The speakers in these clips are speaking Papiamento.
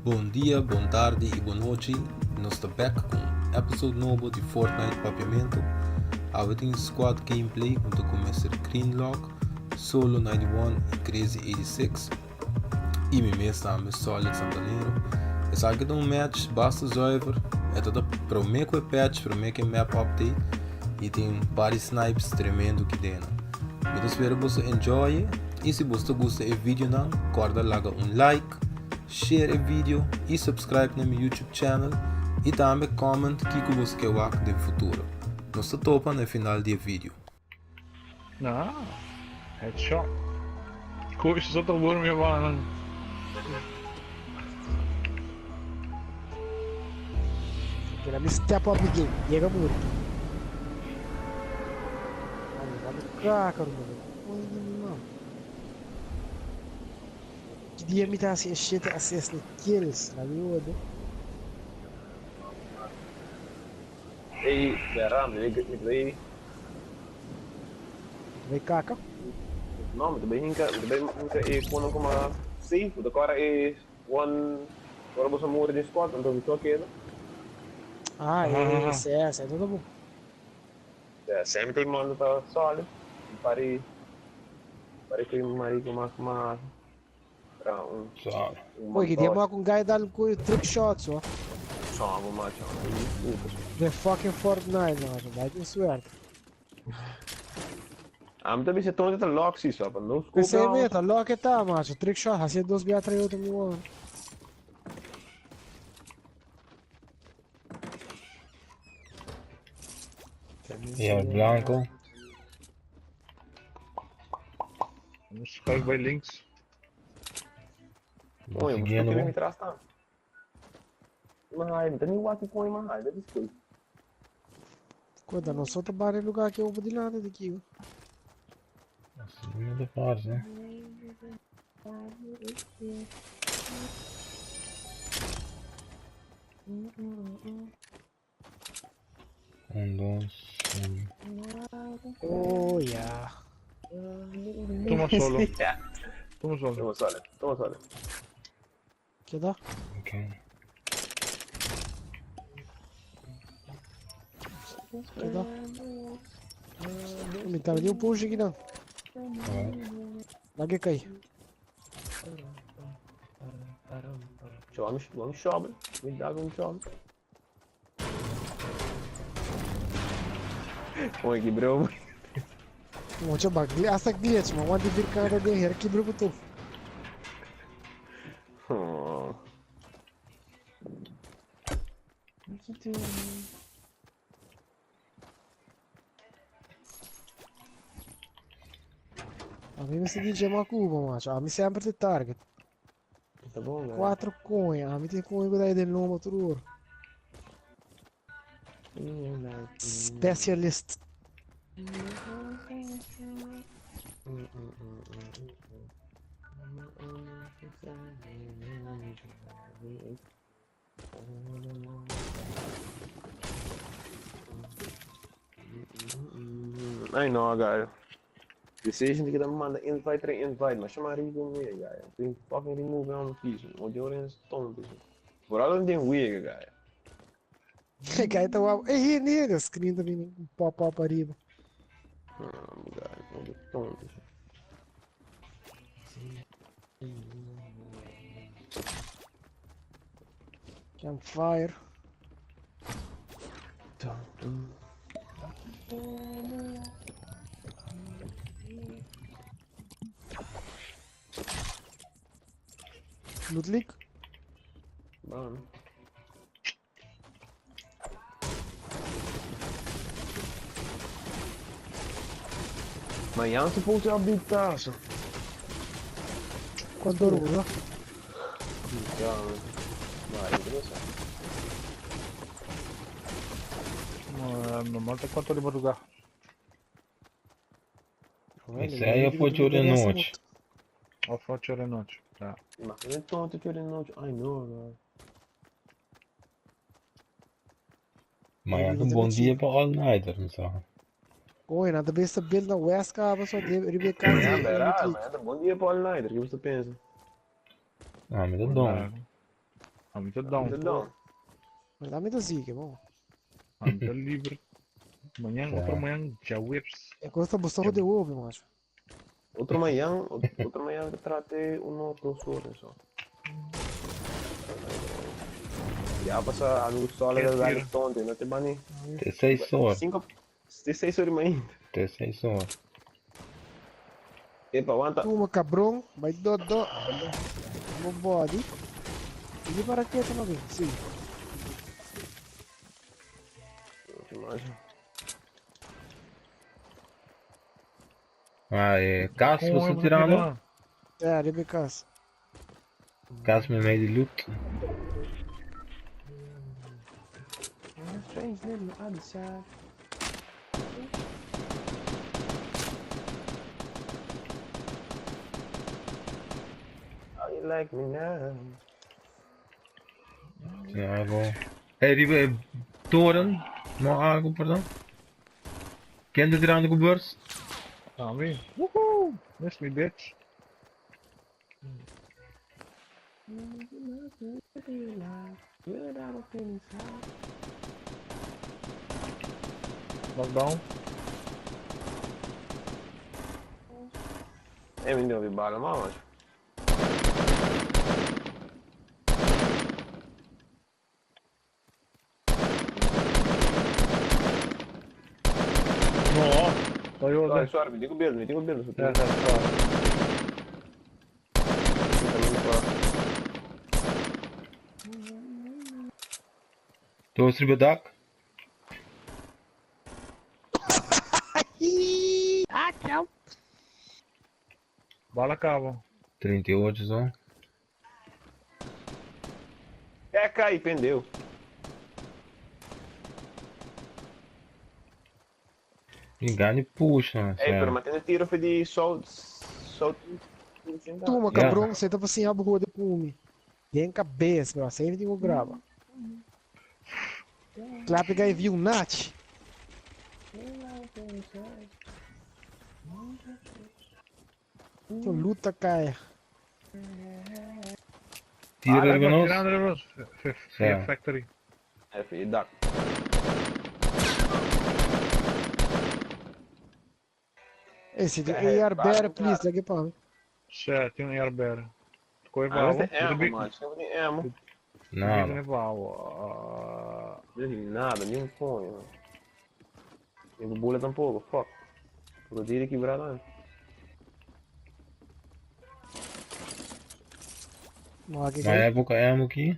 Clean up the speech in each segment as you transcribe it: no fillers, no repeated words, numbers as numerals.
Bon dia, bon tardi y bon nochi. Nos ta back cu un episode nobo di Fortnite Papiamento. Awe tin squad gameplay hunto cu Mr. Greenlock, Solo 91 y Crazy 86. Y mi mes tambe, Solid Santanero. Esaki ta un match basta zuiver. E ta prome cu e patch, prome cu e map update. Y tin body snipes tremendo ki dena. Mi ta spera boso enjoy e. Y si boso ta gusta e videonan, corda laga un like, share e video y subscribe na mi YouTube channel. Y tambe comment kiko boso ke wak den futuro. Nos ta topa na e final di e video. Ah, headshot. Koos zat al voor me aan. Let me step up the game. Llega muri. Vale, caca, mano. Mano. Ki dia mi ta hasi e shete assist ni kills. La mi worde. Ey, Vera, mi mi ta bay. Bay kaka? No, mi ta bay hinka, mi ta bay hinka e kono kuma safe, bo ta kora e one ora boso muri den squad, anto mi so keda. Ah, e CS, e ta bon. Ja, Sammy ta manda ta solid, mi pari, pari ku marico mas mas tra un. Solid. Oye, ki dia mo ku guy dal ku trick shots, oh. Chongo, macho. De fucking Fortnite, macho. Vai tin suerte. Ami ta bisa tonte ta lock si so, pa no scope. Pensei me, ta lock eta, macho. Trick shot, hasi dos bia tres otro mi one. Ja, blanco. Schuif bij links. Oye, Siguiendo. mi tras ta. Maar hij, dan niet wat ik kon, maar dat is goed. Guarda, non so trovare lugar che ho di là di chi. Siguiendo parce. Un, dos, un. Oh ja. Doe maar solo. Ja, Doe maar solo. doe maar solid, doe maar solid. Che da? Ok. Che da? Mi tava di un push aqui não. Alright. Lá que cai. Zo, lang shovel. Niet daar een shovel. Oye, que broma. Mucho bug, hasta glitch, ma quanti vircata di her chi brutto. Oh. A mim mi si dice ma cubo, macho. A mi sempre ti target. Tá bom, né? Quattro coin, a mi ti coin dai del nome trur. Specialist. I know, guy. Decision que dá manda invite re invite, mas chama rico me, guy. Tem fucking remove on the piece. O de orange tonto. Vooral een ding weird, guy. Kijk, tá guapo. Ei, nega, screen também pop up arriba. Oh, guy, o de tonto. Campfire. Loot leak. Mano. Maar Jansen voelt zich op die taas. Quanto dura? Ja, maar ik weet het. Normaal te 4 di madrugada. Isso aí eu vou de noite. Of 8 ore noite. Ja. Maar je bent toch natuurlijk nooit. I know, man. Maar ja, um bom dia para all nighter, não sabe? Oi, na besta build na West Cava só de ribe casa. Ja, maar ja, maar bom dia para all night. Ik was te pensen. Ah, mas é dom. Ami ta down. Ami ta down. Maar mi ta zieke, man. Ami ta liber. Mañan, otro mañan, djaweps. E kos ta bosto de hopi, macho. Otro mañan, otro mañan ta trate uno dos ora so. Ya pasa algo solo de dar tonto, no te bani. Te 6 or. 5 te 6 ora mainta. Te 6 or. Epa, aguanta. Tuma, cabrón. Vai do do. Bo body. E para que no bin? Sí. Ah, e kas bo ta tirando? Ja, riba e kas. Kas me mei di loot. How you like me now? Tin algo. Hey, riba e toren. No algo, perdon. Ken ta tirando ku burst? Ami. Woohoo! Miss me, bitch. Knockdown. E mi devo bala, ma No, sorry, Sorry, sorry, mi dico build, mi dico build. Ja, ja, sorry. Dos riba dak. Ah, tchau. Bala cabo. 38 so. É, cai, pendeu. Engane puxa. Ei, pero mantendo tiro foi de sol. Sol. Tuma, cabrón, você tá assim, abu de cume. Den cabeça, bro. Sempre tem que grava. Clap e viu Nath. Luta cai. Tira riba nos. Fear Factory. É, filho, dá. Esse de AR Bear, please, lagi pa. Siya, tin un AR Bear. Koy Ah, ba? não tem ammo, mano. Não tem ammo. Nada. Não Não tem nada, nem um punho, mano. Nem bula tampouco, fuck. Por dire quebrado, né? No, aqui Na época ammo aqui.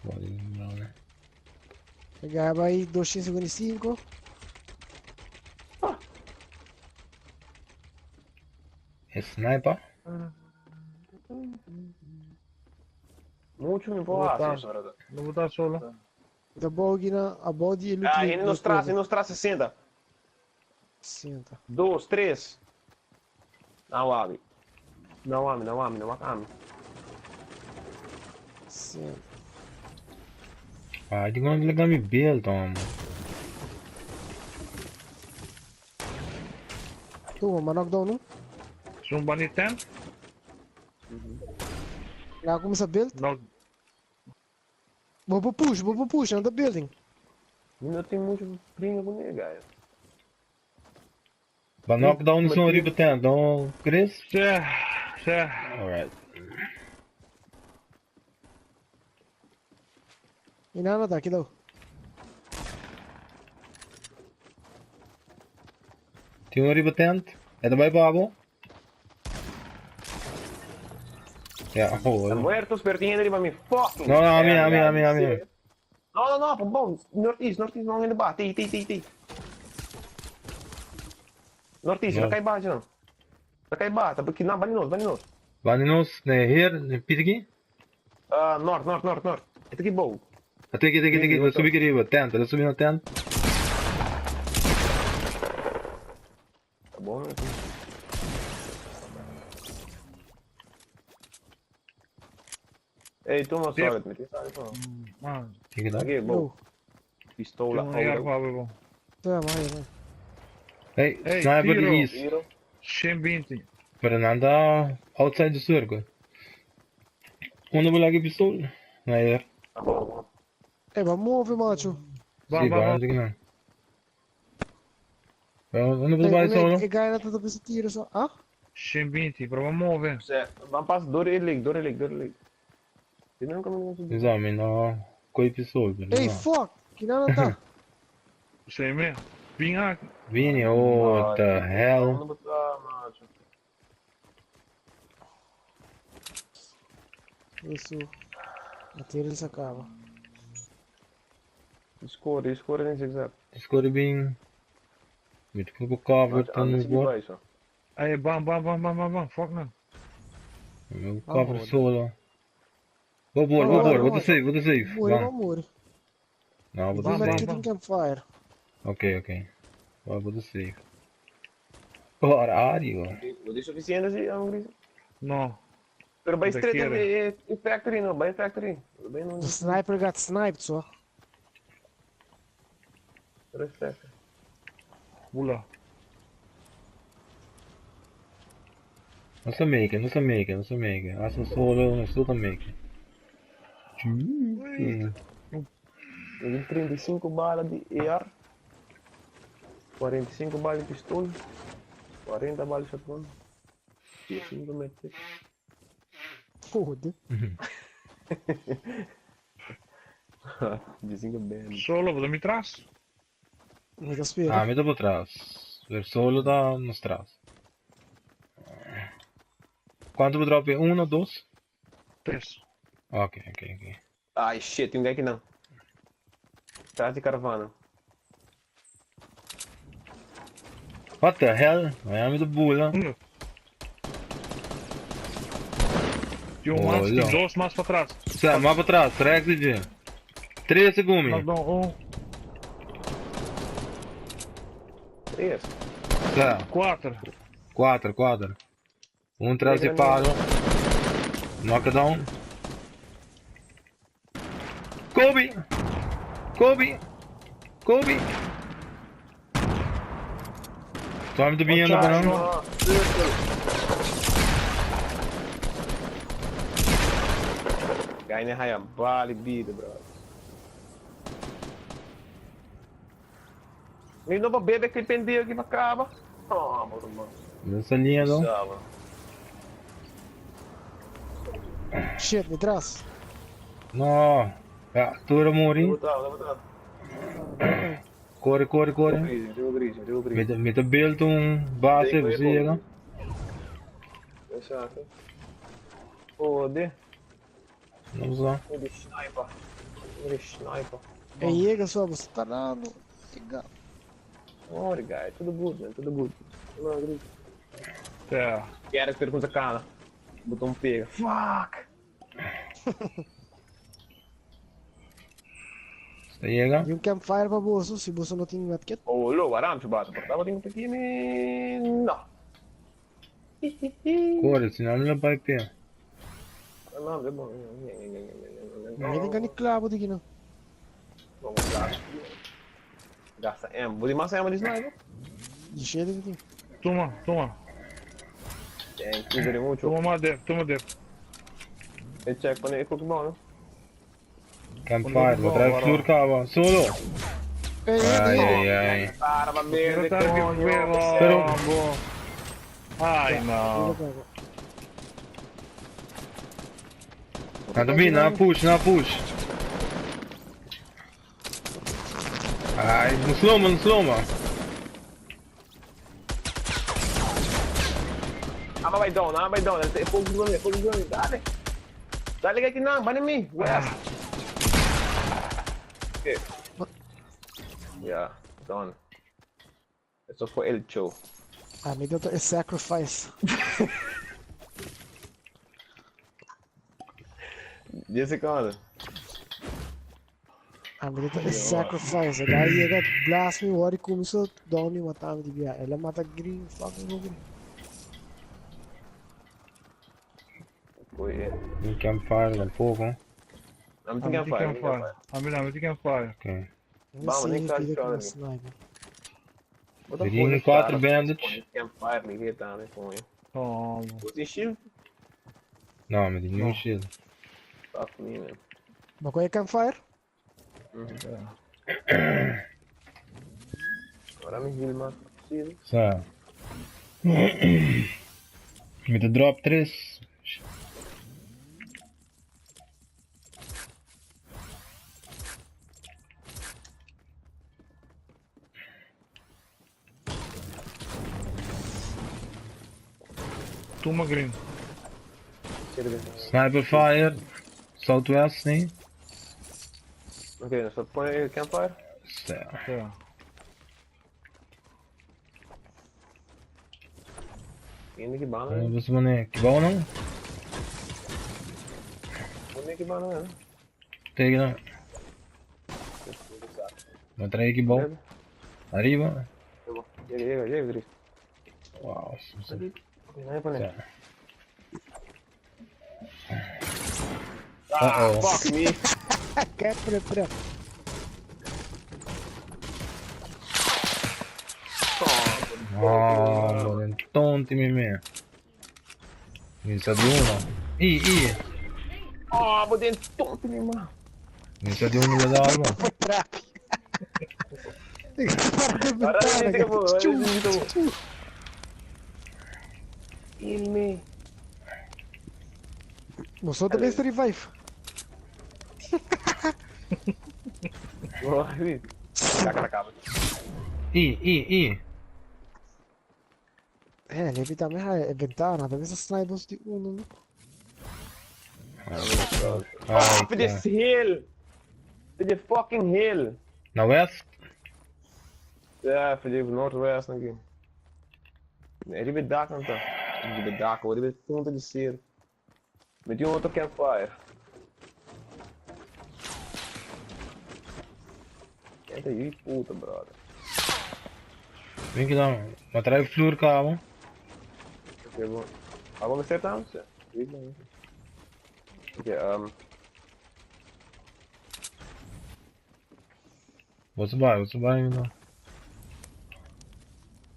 Pode lembrar, né? Pegava aí 255. É sniper? Muito me porra, senhora. Não vou dar solo. Da bogina, a body e Ah, ele nos traz, ele nos traz 60. 60. 2, 3. Não abre. Não abre, não abre, não abre. 60. Ah, di quando legal mi build, toma. Toma, ma knockdown, não? Zoom bunny 10? Já começa a build? Não. Vou pro push, vou pro push, anda building. Não tem muito brinca comigo, guys. Ba knockdown sono riba 10, no Chris? Siya, siya. Alright. E nada, tá aqui daw. Tem um riba 10? É da babo? Ja, oh. Muertos, pero tiene riba mi fucking. No, no, a mim, a mim, a mim, a mim. No, no, no, bom, northeast, northeast, não ainda ba. Ti, ti, ti, ti. Northeast, não cai baixo, não. Não cai baixo, tá porque não, baninos, baninos. Baninos, né, here, né, pita aqui? Ah, norte, norte, norte, norte. Esse aqui bom. Até aqui, até aqui, até aqui, subir aqui riba, tenta, subir na tenta. Tá bom, né? Ei, toma só, me tem sabe, pô. Mano, Tem que dar. Aqui, bom. Pistola, tem um AR babo. Tá, vai, vai. Hey, Hey, sniper tiro. east. Tiro. 120. Pero nanda outside the circle. Unda bo laga e pistol? Nair. Ey, ba move, macho. Bam, Sí, bam, bam, bam. sí, no. Pero, unda bo bai solo? E guy na ta bisa tiro so. Ah? 120, pero ban move. Zé, ban pas door e lake, door e lake, door e lake. Di nan kaminda su. Esaki mi no koe pistol, pero Ey, no. fuck! Kina na ta? Sei me. Bin aki. Vini, oh, what the hell? Unda bo ta, macho? Eso. Material sa caba. Score, score den zigzag. Score bin. Mi ta poko cover Macho, ta anda no si bot. bai so. Ey, bam, bam, bam, bam, bam, bam. Fuck nan. Mi Ah, cover bom. solo. Bo bor, bo Ah, bor, bo bom. ta safe, bo ta safe. Muri, Bam. ba muri. No, bo ta Bam, Di bam, safe. medkit bam. and campfire. Ok, ok. Bo ta safe. Ora, ario. Bo tin suficiente si, amo Gris? No. Pero bai Te straight quiere. e factory no, bai factory. Bai no, The sniper got sniped, so. pero e factory. Bula. No sa make, no sa make, no sa make. Hasta solo, no sa make. Wait. Eu tin 35 bala di AR, 45 bala di pistol, 40 bala di shotgun, 15 medkit. Joder. 15 band. Solo, bo ta mi tras? Mi ta spera. Ah, mi ta por tras. Pero solo ta nos tras. Cuanto bo drop? Uno, dos? Tres. Ok, ok, ok. Ai shit, tin un guy kinan. Tras di caravana. What the hell? Miami ta bula. Uno. Tin un mas, tin Hola. dos mas patras. Sa, mas patras, trek di dje. Tres segundos. Knockdown un. Tres. Sa, Cuater. cuater, cuater. Un tras di palo. Knockdown. Kobe! Kobe! Kobe! Tommy ta biniendo pa nan. Guy ne haya bali bida, bro. Mi no pa bebe ki pendejo ki pa kaba. Oh, bro, man. No saliendo. Saba. Shit, mi tras. No. Ja, tur a muri. Bota, bota. Corre, corre, corre. Mi ta build un base, bo si yega. Exacto. Joder. No sa. Mira sniper. Mira sniper. E yega so, bo sta dando. Yega. Ora, guy, tudo good, man, tudo good. No, grito. Yeah. Character com cara. Botão pega. Fuck! Sta yega. Di un campfire pa boso, si boso no tin medkit. Oh, lo, aram chubata. Portava tin pequini. No. Corre, si no mi lo bai pia. No, no, no. Mi tin ni clavo di kino. Vamos lá. Gasta M. Vou de mais M de sniper. Di shit di tin. Tuma, tuma. Thank you very much. Tuma mas def, tuma def. E check pa ne cook bom, no? Campfire, bo trae flur caba. Solo. Ey, Ai, ey, ai, ai. Para, pa Quiero merda, estar que coño. juego. Pero- Ay, no. Nan ta bin, nan a push, nan a push. Ai, no sloma, no sloma. Ama bai down, ama bai down. E focus on me, focus on me. Dale. Dale que nan, bani mi. West. Okay. Yeah, done. Eso fue el show. Ah, mi ta e sacrifice. 10 secondo. Ah, mi ta e sacrifice. E guy yega blast mi wori cuminso down mi mata mi di bia. El a mata green fucking green. Oye. Un campfire tampoco. I'm thinking I'm fire. fire. I'm I'm thinking fire. Ok. Vamos, nem tá de sniper. Green 4 bandage. Campfire, ninguém tá, né, coño. Oh. Você shield? No, mi tin un shield. Fuck me, man. Ma kon e campfire? Ora mi heal mas posible. Sa. Mi ta drop 3. Tuma green. Sniper fire. Southwest, nee? Ok, nos ta pone e campfire? Sa. Ja. Eén ki bana? Você mane, que bom não? Onde ki bana, hè? Tegen dan. Maar trek que bom. Arriba. Llega, llega, llega, Chris. Wow. Ok, nadie pone. Sa. Ah, Uh-oh. fuck me. Kepre, pre. Oh, oh tonti mi me. Mi sa di uno. I, I. Oh, bo den tonto mi man. Mi sa di uno le dà Foi trap. Ahora sí, sí, ahora sí, sí, Heal me. Mostrou também esse revive. Oh, sí. Saca la cama. I, I, I. É, ele também é ventana, talvez a sniper de uno, no? Ai, Oh, for this hill. For the fucking hill. Na west? Ja, voor de Noordwest aqui. Nee, die bij dak aan Die bij dak hoor, die bij punta de ser. Met die outro campfire. Quem aí, puta, brother. Vem aqui dan. Maar trek vloer kamer. Oké, bom. Ah, vamos acertar, Oké, Você vai, então.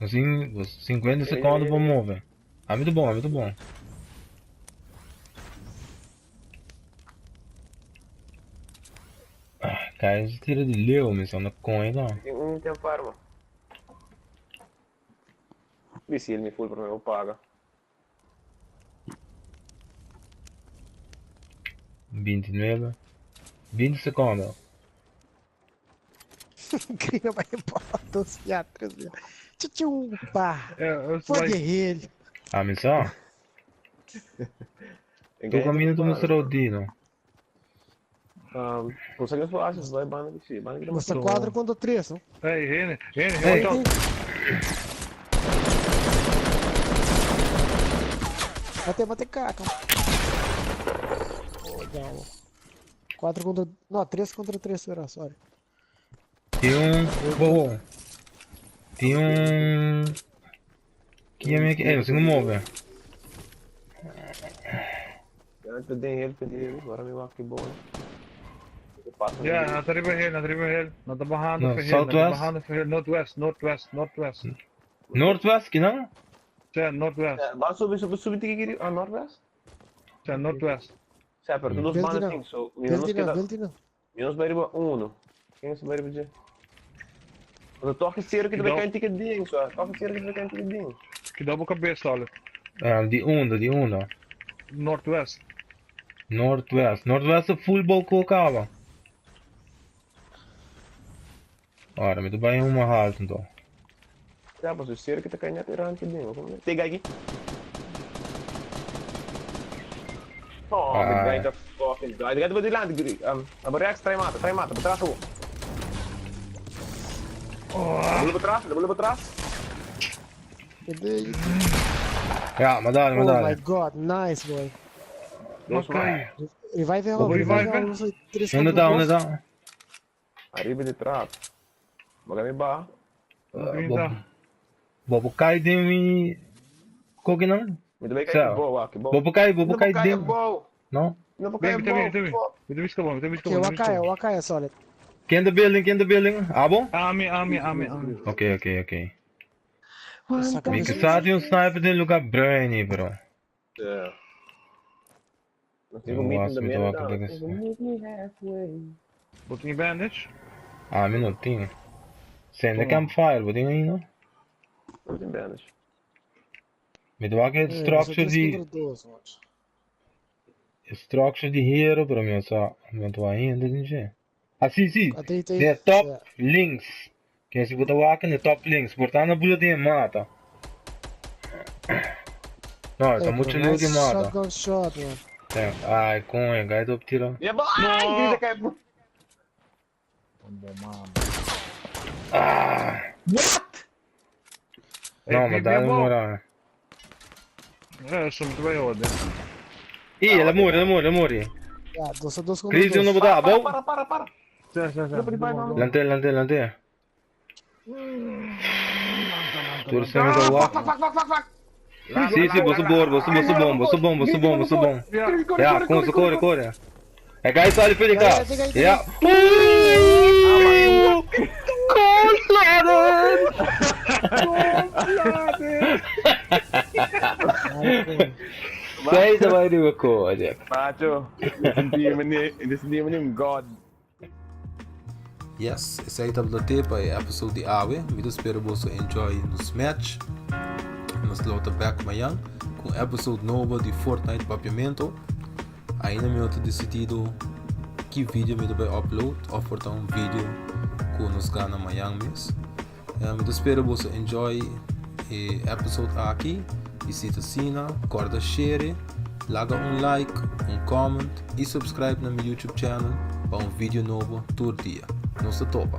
Assim, 50 segundos para mover. Ah, muito bom, é muito bom. Ah, cara, isso tira de leu, missão na coin, não. Tem um campfire, mano. Visi ele me full para mim, eu paga. 29. 20 segundos. Green vai embora, dois viados, três viados. Tchum, pá. É, eu Foi vai. guerreiro. Ah, missão? Tu caminho tu mostrou o Dino. Consegue falar, vocês vai banda aqui, banda aqui. Mostra 4 contra 3, não? Hey, Rene, Rene, Hey. watch out. Mate, mate caca. Oh, não. 4 contra. Não, 3 contra 3 será, sorry. Tem um. Boa. Tem um. Que é minha. É, você não move. Ja, ik ben heel veel, waarom je wakker bom. Ja, na arriba hill, na arriba hill. Na de bahanda No, for hill, na de southwest. bahanda for hill. Northwest, northwest, northwest. Northwest, que não? Ja, northwest. Waar subi subi subi tiki ah northwest? Ja, northwest. Sì, però tu dos Beltina. banda thing, so mi non Beltina, scheda. Beltina. Mi non sbaglio uno. Quem se sbaglio già? Ma toch is serio che dove No. kan ticket ding, so. Toch is serio che dove kan ticket ding. Que dá boca cabeça, olha. Ah, die onda, die onda. Northwest. Northwest. Northwest é full ball colocava. Ora, me tu vai uma alta então. Ja, ma sul serio che te kan net iran ticket ding. Te gagi. Oh, Ah. the guy the fucking guy. The guy di land, um, react try mata, try mata, atrás tu. Oh, Double atrás, double atrás. Ja, maar daar, maar Oh my daar. god, nice boy. ok. Revive ela, Revive, revive ela, não sei, 3 Onde tá, onde tá? Arriba de trás. Magami ba? Green Bobo cai de mi. Qual que não? Mi dove Ciao. kai bo, ah, che bo. Bobo cai, bobo cai de. bo. Não? No Vem, cai vem, vem, bo. vem. Me dá bom, me dá Ok, bom. Wakaya, Wakaya solid. Quem the building, quem the building? Ah, bom? Ami, ami, ami, ami. Ok, ok, ok. Saca Mi que sa di un sniper de lugar brainy, bro. Yeah. Nos tin ku meet in the Mi middle ta down. wak Nos tin ku meet me halfway. Bo tin bandage? Ah, mi no tin. Sende Toma. campfire, bo tin ainda? No tin bandage. Mi ta wak e Eh, structure nos di ta tres contra dos, macho. structure di hero, pero mi no sa, mi no ta wak ainda tin dje. Ah, si, si. Ah, tin, tin. Den top Ja. links. Ken si bo ta wak den top links. Por ta na bula den e mata. No, Eh, ta mucho pero leu nice di mata. Shotgun shot, man. Ten, ai, coño, gai ta tira. Ya bo, ai, No. grita kai. Bom, mano. Ah. What? No, ma dai moral. Eh, sono due ore. Ih, el a muri, el a muri, el a muri. Ja, dos a dos contra Chris, dos. no bota, Para, bou. para, para, para. Si, si, si. No, pero vai, vai. Lant'é, lant'é, lant'é. Tur se mi ta wak. Fuck, fuck, fuck, fuck, fuck. Si, si, boso bor, boso, boso bon, boso bon, boso bon, boso bon. Ja, kom, so kore, kore. E gai sali for di kas. Ja. Oeh! Cold-blooded! Sei ta bai riba ko, Jack. Macho, this dia mi God. Yes, esei tabata te pa e episode di awe. Mi ta spera boso enjoy nos match. Nos lo ta back mañan ku un episode nobo di Fortnite Papiamento. Ainda mi no ta decidido ki video mi ta bai upload of por ta un video ku nos gana mañan mes. Mi ta spera boso enjoy e episode aki y si ta asina corda share, laga un like, un comment y subscribe na mi YouTube channel pa un video nobo tur dia. Nos ta topa.